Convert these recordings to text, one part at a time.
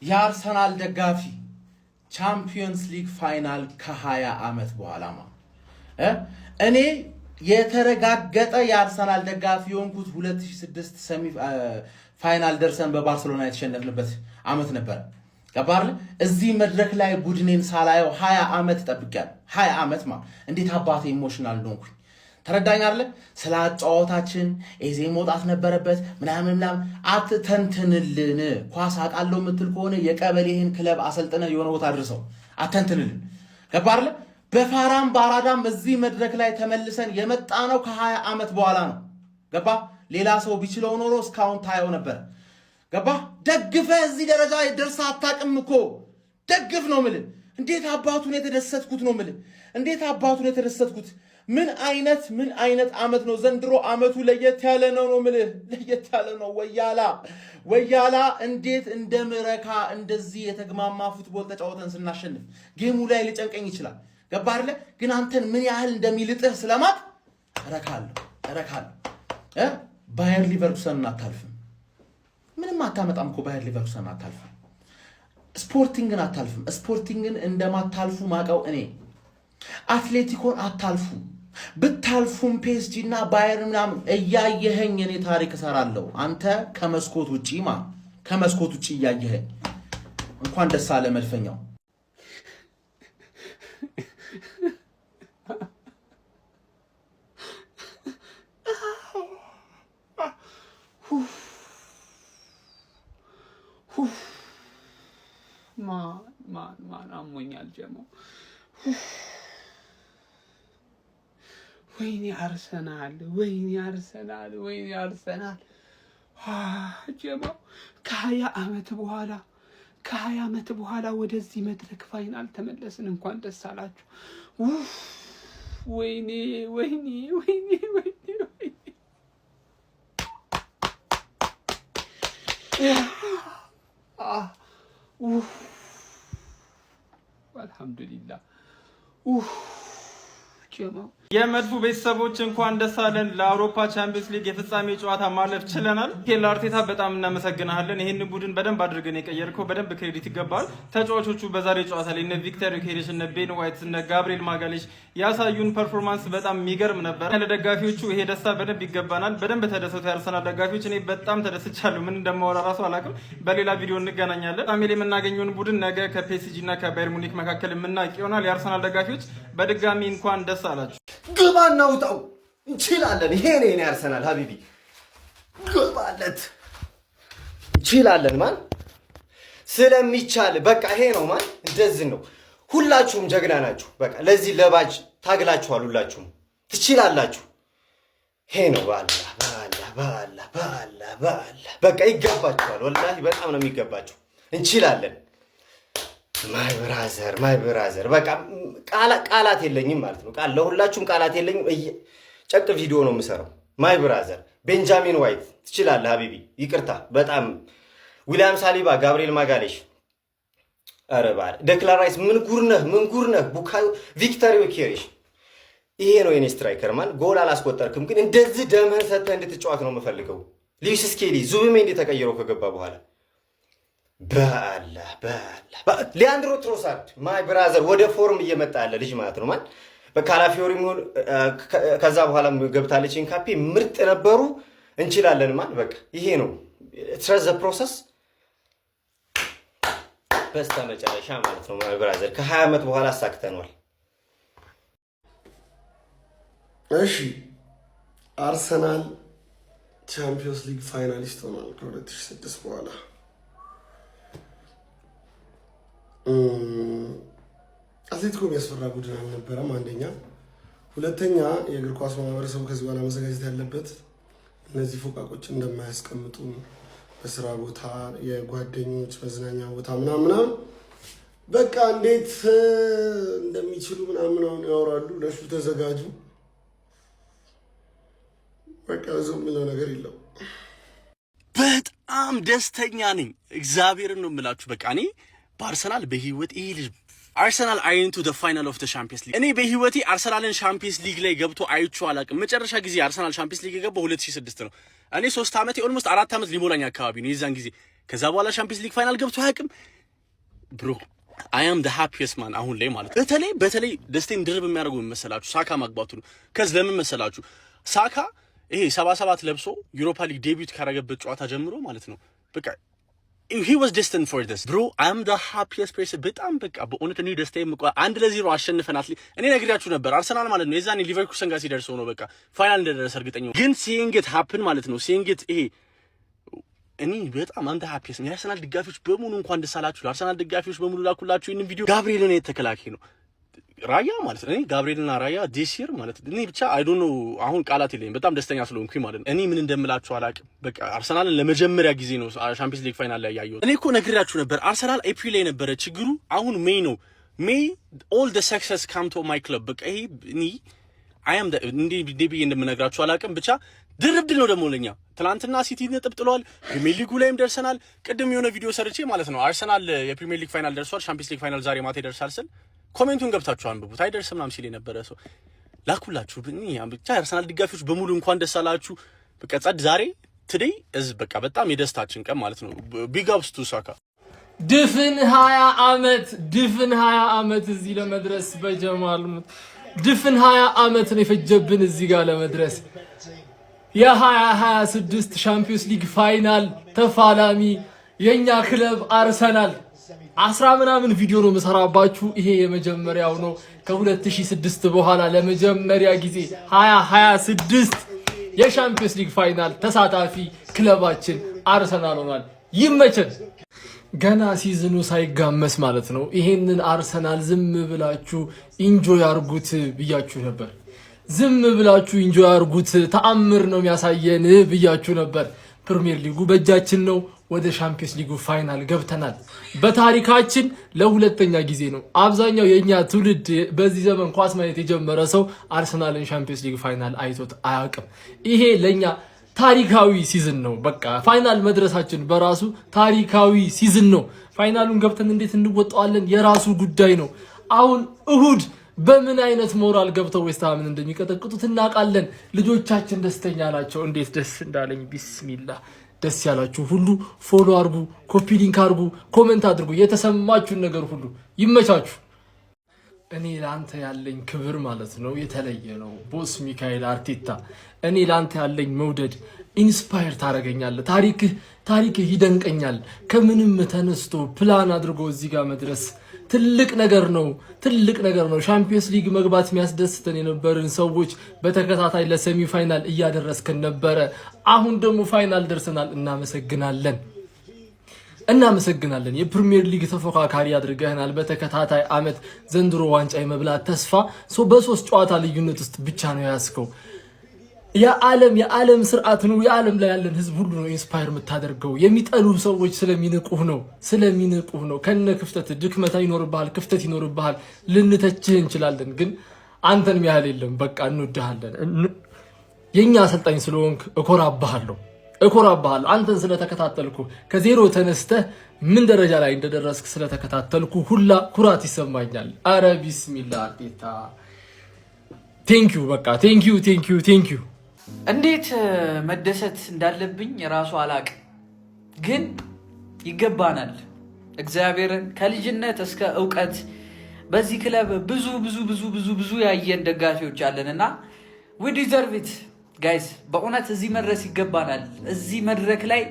የአርሰናል ደጋፊ፣ Champions League final ከ20 ዓመት በኋላ ማ እኔ የተረጋገጠ የአርሰናል ደጋፊ የሆንኩት 2006 semi final ደርሰን በባርሰሎና የተሸነፍንበት ዓመት ነበር። ገባህ አይደል? እዚህ መድረክ ላይ ቡድኔን ሳላየው 20 ዓመት ጠብቄያለሁ። 20 ዓመት ማ እንዴት አባቴ emotional እንደሆንኩኝ ተረዳኝ አለ። ስለ አጨዋወታችን ኤዜ መውጣት ነበረበት ምናምን ምናምን አትተንትንልን። ኳስ አውቃለሁ የምትል ከሆነ የቀበሌህን ክለብ አሰልጥነህ የሆነ ቦታ አድርሰው፣ አተንትንልን። ገባህ አይደለ? በፋራም በአራዳም እዚህ መድረክ ላይ ተመልሰን የመጣ ነው ከ20 ዓመት በኋላ ነው። ገባ? ሌላ ሰው ቢችለው ኖሮ እስካሁን ታየው ነበር። ገባ? ደግፈ እዚህ ደረጃ ደርሰህ አታውቅም እኮ። ደግፍ ነው ምልህ። እንዴት አባቱን የተደሰትኩት ነው ምልህ። እንዴት አባቱን የተደሰትኩት። ምን አይነት አመት ነው ዘንድሮ! አመቱ ለየት ያለ ነው ነው ምልህ፣ ለየት ያለ ነው። ወያላ ወያላ፣ እንዴት እንደምረካ እንደዚህ የተግማማ football ተጫወተን ስናሸንፍ። Game ኡ ላይ ሊጨንቀኝ ይችላል። ገባ አይደለ? ግን አንተን ምን ያህል እንደሚልጥህ ስለማቅ እረካለሁ፣ እረካለሁ። ባየር ሊቨርኩሰንን አታልፍም። ምንም አታመጣም እኮ። ባየር ሊቨርኩሰን አታልፍም። ስፖርቲንግን አታልፍም። ስፖርቲንግን እንደማታልፉ ማቀው እኔ። አትሌቲኮን አታልፉ። ብታልፉም ፒኤስጂ እና ባየር ምናምን እያየኸኝ እኔ ታሪክ እሰራለሁ። አንተ ከመስኮት ውጪ ማ ከመስኮት ውጪ እያየኸኝ እንኳን ደስ አለ መድፈኛው። Man, man, man፣ አሞኛል ጀሞ። ወይኔ አርሰናል፣ ወይኔ አርሰናል፣ ወይኔ አርሰናል። ጀማው፣ ከ20 ዓመት በኋላ፣ ከ20 ዓመት በኋላ ወደዚህ መድረክ final ተመለስን። እንኳን ደስ አላችሁ። ወይኔ ወይኔ ወይኔ ወይኔ ወይኔ! አልሐምዱሊላህ ጀማው። የመድፉ ቤተሰቦች፣ እንኳን ደስ አለን። ለአውሮፓ ቻምፒየንስ ሊግ የፍጻሜ ጨዋታ ማለፍ ችለናል። ሚኬል አርቴታ፣ በጣም እናመሰግናለን። ይህን ቡድን በደንብ አድርገን የቀየርከው፣ በደንብ credit ይገባል። ተጫዋቾቹ በዛሬ ጨዋታ ላይ እነ ቪክተር ዮኬሬሽ፣ እነ ቤን ዋይት፣ እነ ጋብሪኤል ማጋሌሽ ያሳዩን performance በጣም የሚገርም ነበር። ለደጋፊዎቹ ይሄ ደስታ በደንብ ይገባናል። በደንብ ተደሰቱ የአርሰናል ደጋፊዎች። እኔ በጣም ተደስቻለሁ። ምን እንደማወራ ራሱ አላውቅም። በሌላ ቪዲዮ እንገናኛለን። ፍጻሜ ላይ የምናገኘውን ቡድን ነገ ከፒኤስጂ እና ከባየር ሙኒክ መካከል የምናውቅ ይሆናል። የአርሰናል ደጋፊዎች፣ በድጋሚ እንኳን ደስ አላችሁ። ግባ እናውጣው፣ እንችላለን። ይሄ ነው የኔ አርሰናል ሀቢቢ፣ ግባለት፣ እንችላለን። Man፣ ስለሚቻል በቃ ይሄ ነው man፣ እንደዚህ ነው። ሁላችሁም ጀግና ናችሁ። በቃ ለዚህ ለባጅ ታግላችኋል። ሁላችሁም ትችላላችሁ። ይሄ ነው። በአላህ በአላህ በአላህ በአላህ በአላህ፣ በቃ ይገባችኋል። ወላሂ በጣም ነው የሚገባችሁ። እንችላለን። My brother, my brother፣ በቃ ቃላት የለኝም ማለት ነው። ቃል ለሁላችሁም ቃላት የለኝም። ጨቅ ቪዲዮ ነው የምሰራው። My brother ቤንጃሚን ዋይት፣ ትችላለህ ሀቢቢ። ይቅርታ በጣም ዊሊያም ሳሊባ፣ ጋብሪኤል ማጋሌሽ፣ ኧረ ባለ ደክላን ራይስ፣ ምን ጉር ነህ? ምን ጉር ነህ? ቡካዮ፣ ቪክተር ዮኬሬሽ፣ ይሄ ነው የኔ striker man። ጎል አላስቆጠርክም፣ ግን እንደዚህ ደምህን ሰጥተህ እንድትጫወት ነው የምፈልገው። ሉዊስ ስኬሊ፣ ዙቢሜንዲ ተቀይሮ ከገባ በኋላ፣ በአላህ በአላህ፣ ሊያንድሮ ትሮሳርድ my brother፣ ወደ form እየመጣ ያለ ልጅ ማለት ነው። Man፣ በካላፊዮሪ ከዛ በኋላ ገብታለች ኢንካፔ፣ ምርጥ ነበሩ። እንችላለን man፣ በቃ ይሄ ነው። Trust the process። በስተ መጨረሻ ማለት ነው my brother፣ ከ20 ዓመት በኋላ አሳክተነዋል። እሺ፣ አርሰናል Champions League finalist ሆኗል ከ2006 በኋላ። አትሌቲኮ የሚያስፈራ ቡድን አልነበረም። አንደኛ፣ ሁለተኛ የእግር ኳስ ማህበረሰቡ ከዚህ በኋላ መዘጋጀት ያለበት እነዚህ ፎቃቆች እንደማያስቀምጡ፣ በስራ ቦታ፣ የጓደኞች መዝናኛ ቦታ ምናምን ምናምን፣ በቃ እንዴት እንደሚችሉ ምናምን ምናምን ያወራሉ። ለሱ ተዘጋጁ። በቃ ብዙ የሚለው ነገር የለው። በጣም ደስተኛ ነኝ። እግዚአብሔርን ነው የምላችሁ። በቃ እኔ በአርሰናል በህይወት ይሄ ልጅ አርሰናል are into the final of the Champions League። እኔ በህይወቴ አርሰናልን Champions League ላይ ገብቶ አይቼው አላውቅም። መጨረሻ ጊዜ አርሰናል Champions League የገባው 2006 ነው። እኔ 3 ዓመቴ፣ almost 4 ዓመት ሊሞላኝ አካባቢ ነው የዛን ጊዜ። ከዛ በኋላ Champions League final ገብቶ አያውቅም። Bro, I am the happiest man አሁን ላይ ማለት። በተለይ ደስታዬን ድርብ የሚያደርገው ምን መሰላችሁ? ሳካ ማግባቱ ነው። 'Cause ለምን መሰላችሁ? ሳካ ይሄ 77 ለብሶ Europa League debut ካረገበት ጨዋታ ጀምሮ ማለት ነው፣ በቃ he was destined for this, bro. I'm the happiest person። በጣም በቃ በእውነት እኔ ደስታዬ 1-0 አሸንፈናት። እኔ ነግሬያችሁ ነበር፣ አርሰናል ማለት ነው የዛኔ ሊቨርኩሰን ጋር ሲደርሰው ነው በቃ final እንደደረሰ እርግጠኛ፣ ግን seeing it happen ማለት ነው፣ seeing it ይሄ እኔ በጣም I'm the happiest። የአርሰናል ደጋፊዎች በሙሉ እንኳን ደስ አላችሁ። ለአርሰናል ደጋፊዎች በሙሉ ላኩላችሁ ይህንን ቪዲዮ። ጋብሪኤልን የተከላካይ ነው ራያ ማለት ነው። እኔ ጋብሪኤልና ራያ this year ማለት እኔ ብቻ I don't know፣ አሁን ቃላት የለኝም። በጣም ደስተኛ ስለሆንኩኝ ማለት ነው። እኔ ምን እንደምላችሁ አላውቅም። በቃ አርሰናልን ለመጀመሪያ ጊዜ ነው Champions League final ላይ ያየሁት። እኔ እኮ ነግሬያችሁ ነበር። አርሰናል ኤፕሪል ላይ ነበረ ችግሩ። አሁን May ነው። May all the success come to my club። በቃ ይሄ እኔ I am እንዴ ብዬ እንደምነግራችሁ አላውቅም። ብቻ ድርብ ድል ነው ደግሞ ለኛ። ትናንትና ሲቲ ነጥብ ጥሏል። ፕሪሚየር ሊጉ ላይም ደርሰናል። ቅድም የሆነ ቪዲዮ ሰርቼ ማለት ነው፣ አርሰናል የ Premier League final ደርሷል፣ Champions League final ዛሬ ማታ ይደርሳል ስል comment ኡን ገብታችሁ አንብቡት። አይደርስም ምናምን ሲል የነበረ ሰው ላኩላችሁ። ብቻ የአርሰናል ደጋፊዎች በሙሉ እንኳን ደስ አላችሁ። በቃ ጸድ ዛሬ today is በቃ በጣም የደስታችን ቀን ማለት ነው። Big ups to ሳካ። ድፍን 20 ዓመት፣ ድፍን 20 ዓመት እዚህ ለመድረስ፣ በጀማል ሙት ድፍን 20 ዓመት ነው የፈጀብን እዚህ ጋር ለመድረስ። የ2026 Champions League final ተፋላሚ የእኛ ክለብ አርሰናል። አስራ ምናምን ቪዲዮ ነው የምሰራባችሁ። ይሄ የመጀመሪያው ነው። ከ2006 በኋላ ለመጀመሪያ ጊዜ 2026 የ Champions League final ተሳታፊ ክለባችን አርሰናል ሆኗል። ይመቸን። ገና season ኑ ሳይጋመስ ማለት ነው። ይሄንን አርሰናል ዝም ብላችሁ enjoy አርጉት ብያችሁ ነበር። ዝም ብላችሁ enjoy አርጉት፣ ተአምር ነው የሚያሳየን ብያችሁ ነበር። ፕሪሚየር ሊጉ በእጃችን ነው። ወደ Champions League ኡ final ገብተናል። በታሪካችን ለሁለተኛ ጊዜ ነው። አብዛኛው የእኛ ትውልድ፣ በዚህ ዘመን ኳስ ማየት የጀመረ ሰው አርሰናልን Champions League final አይቶት አያውቅም። ይሄ ለእኛ ታሪካዊ season ነው። በቃ final መድረሳችን በራሱ ታሪካዊ season ነው። Final ኡን ገብተን እንዴት እንወጣዋለን የራሱ ጉዳይ ነው። አሁን እሁድ በምን አይነት ሞራል ገብተው ዌስትሃምን እንደሚቀጠቅጡት እናውቃለን። ልጆቻችን ደስተኛ ናቸው። እንዴት ደስ እንዳለኝ ቢስሚላ። ደስ ያላችሁ ሁሉ follow አድርጉ፣ copy link አድርጉ፣ comment አድርጉ፣ የተሰማችሁን ነገር ሁሉ። ይመቻችሁ። እኔ ለአንተ ያለኝ ክብር ማለት ነው የተለየ ነው። Boss ሚካኤል አርቴታ፣ እኔ ለአንተ ያለኝ መውደድ፣ inspire ታደርገኛለህ። ታሪክህ ይደንቀኛል። ከምንም ተነስቶ ፕላን አድርጎ እዚህ ጋር መድረስ ትልቅ ነገር ነው። ትልቅ ነገር ነው። Champions League መግባት የሚያስደስተን የነበርን ሰዎች በተከታታይ ለ semi final እያደረስክን ነበረ። አሁን ደግሞ final ደርሰናል። እናመሰግናለን፣ እናመሰግናለን። የ Premier League ተፎካካሪ አድርገህናል በተከታታይ አመት። ዘንድሮ ዋንጫ የመብላት ተስፋ በ3 ጨዋታ ልዩነት ውስጥ ብቻ ነው የያዝከው። የዓለም ስርዓት ነው። የዓለም ላይ ያለን ህዝብ ሁሉ ነው inspire የምታደርገው። የሚጠሉ ሰዎች ስለሚንቁህ ነው፣ ስለሚንቁህ ነው። ከነ ክፍተት፣ ድክመት ይኖርብሃል፣ ክፍተት ይኖርብሃል። ልንተችህ እንችላለን፣ ግን አንተን ያህል የለም። በቃ እንወድሃለን። የእኛ አሰልጣኝ ስለሆንክ እኮራብሃለሁ፣ እኮራብሃለሁ። አንተን ስለተከታተልኩ፣ ከዜሮ ተነስተህ ምን ደረጃ ላይ እንደደረስክ ስለተከታተልኩ ሁላ ኩራት ይሰማኛል። አረ ቢስሚላ አርቴታ፣ thank you፣ በቃ thank you, thank you, thank you። እንዴት መደሰት እንዳለብኝ ራሱ አላቅም፣ ግን ይገባናል። እግዚአብሔርን ከልጅነት እስከ እውቀት በዚህ ክለብ ብዙ ብዙ ብዙ ብዙ ብዙ ያየን ደጋፊዎች አለን እና we deserve it, guys። በእውነት እዚህ መድረስ ይገባናል። እዚህ መድረክ ላይ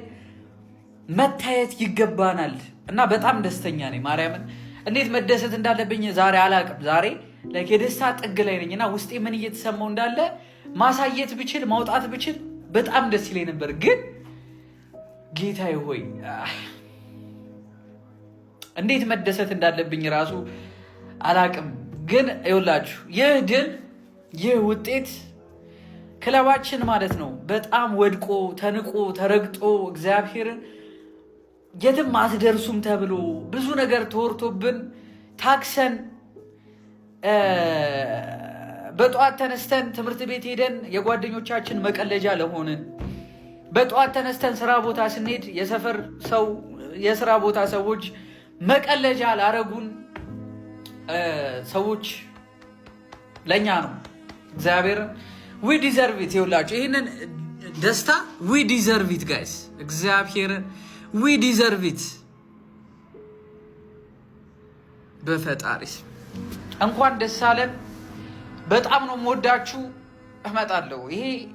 መታየት ይገባናል እና በጣም ደስተኛ ነኝ። ማርያምን እንዴት መደሰት እንዳለብኝ ዛሬ አላቅም። ዛሬ like የደስታ ጥግ ላይ ነኝ እና ውስጤ ምን እየተሰማው እንዳለ ማሳየት ብችል፣ ማውጣት ብችል በጣም ደስ ይለኝ ነበር። ግን ጌታዬ ሆይ፣ እንዴት መደሰት እንዳለብኝ ራሱ አላቅም። ግን ይኸውላችሁ፣ ይህ ድል፣ ይህ ውጤት ክለባችን ማለት ነው በጣም ወድቆ፣ ተንቆ፣ ተረግጦ፣ እግዚአብሔርን የትም አትደርሱም ተብሎ ብዙ ነገር ተወርቶብን፣ ታክሰን፣ በጠዋት ተነስተን ትምህርት ቤት ሄደን የጓደኞቻችን መቀለጃ ለሆንን፣ በጠዋት ተነስተን ስራ ቦታ ስንሄድ የሰፈር ሰው፣ የስራ ቦታ ሰዎች መቀለጃ ላረጉን ሰዎች ለእኛ ነው። እግዚአብሔርን we deserve it። ይኸውላችሁ ይህንን ደስታ we deserve it, guys። እግዚአብሔርን We deserve it። በፈጣሪ ስም እንኳን ደስ አለን። በጣም ነው የምወዳችሁ። እመጣለሁ።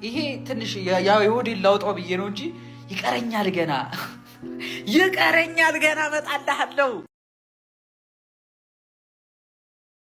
ይሄ ትንሽ የሆዴን ላውጣው ብዬ ነው እንጂ ይቀረኛል ገና፣ ይቀረኛል ገና፣ እመጣልሃለሁ።